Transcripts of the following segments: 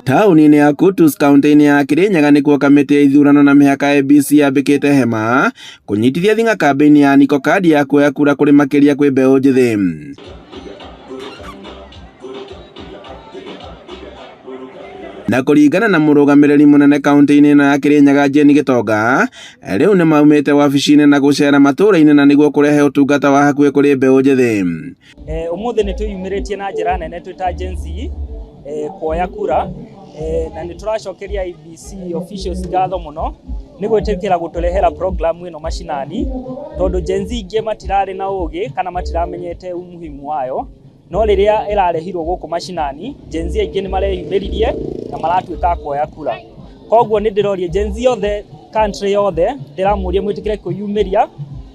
Taũni-inĩ ya Kutus kaunti-inĩ ya Kirinyaga nĩkuo kamĩtĩ ya ithurano na mĩhaka IEBC yambĩkĩte hema kũnyitithia thing'a kambĩini ya Niko Kadi ya kuoya kura kũrĩ makĩria kwĩ mbeũ njĩthĩ. Na kũringana na mũrũgamĩrĩri mũnene kaunti-inĩ ĩno ya Kirinyaga Jane Gĩtonga, rĩu nĩ maumĩte wabici-inĩ na gũcera matũũra-inĩ na nĩguo kũrehe ũtungata wa hakuhĩ kũrĩ mbeũ njĩthĩ. Ũmũthĩ nĩ twĩyumĩrĩtie na njĩra nene twĩ ta Gen Z kuoya kura na nĩ tũracokeria IEBC officials ngatho mũno nĩ gwĩtĩkĩra gũtũrehera program ĩno macinani tondũ Gen Z ingĩ matirarĩ na ũgĩ kana matiramenyete umuhimu wayo no rĩrĩa ĩrarehirwo gũkũ macinani Gen Z aingĩ nĩ mareyumĩririe na maratuĩka a kuoya kura. Koguo nĩ ndĩroria Gen Z yothe country yothe ndĩramũria mwĩtĩkĩre kwĩyumĩria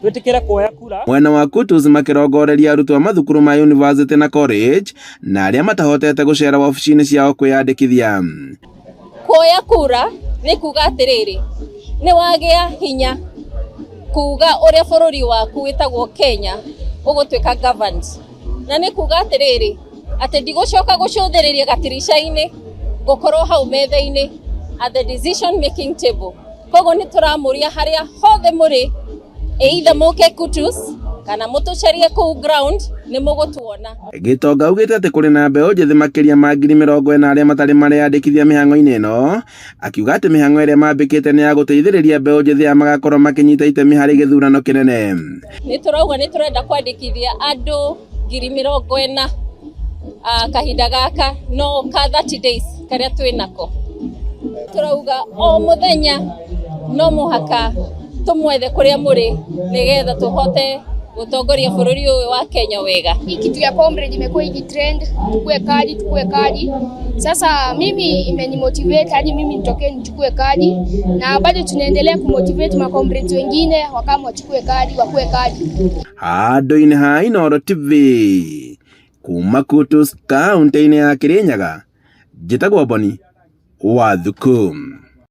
twĩtĩkĩre kuoya kura. Mwena wa Kutus makĩrongoreria arutwo a mathukuru ma university na college na arĩa matahotete gũcera wabici-inĩ ciao kwĩyandĩkithia. Kuoya kura nĩ kuga atĩrĩrĩ, nĩ wagĩa hinya kuga ũrĩa bũrũri waku wĩtagwo Kenya ũgũtuĩka governed. Na nĩ kuga atĩrĩrĩ, atĩ ndigũcoka gũcũthĩrĩria gatirica-inĩ, ngũkorwo hau metha-inĩ at the decision making table. Koguo nĩ tũramũria harĩa hothe mũrĩ, either mũke Kutus kana mũtũcarie kũu ground nĩ mũgũtuona. Gĩtonga augĩte atĩ kũrĩ na mbeũ njĩthĩ makĩria ma 40,000 arĩa matarĩ mareyandĩkithia mĩhang'o-inĩ ĩno, akiuga atĩ mĩhang'o ĩrĩa mambĩkĩte nĩ ya gũteithĩrĩria mbeũ njĩthĩ aya magakorwo makĩnyita itemi harĩ gĩthurano kĩnene. Nĩ tũrauga nĩ tũrenda kwandĩkithia andũ 40,000 kahinda gaka no ka 30 days karĩa twĩ nako. Tũrauga o mũthenya no mũhaka tũmwethe kũrĩa mũrĩ nĩgetha tũhote gũtongoria bũrũri ũyũ wa Kenya wega. Hii kitu ya comrade imekuwa ikitrend, tukue kadi, tukue kadi. Sasa mimi imenimotivate hadi mimi nitokee nichukue kadi, na bado tunaendelea kumotivate macomrades wengine wakama wachukue kadi, wakue kadi. Handũ-inĩ ha Inooro TV kuma Kutus kaunti-inĩ ya Kirinyaga, njĩtagwo Boni wa Thuku.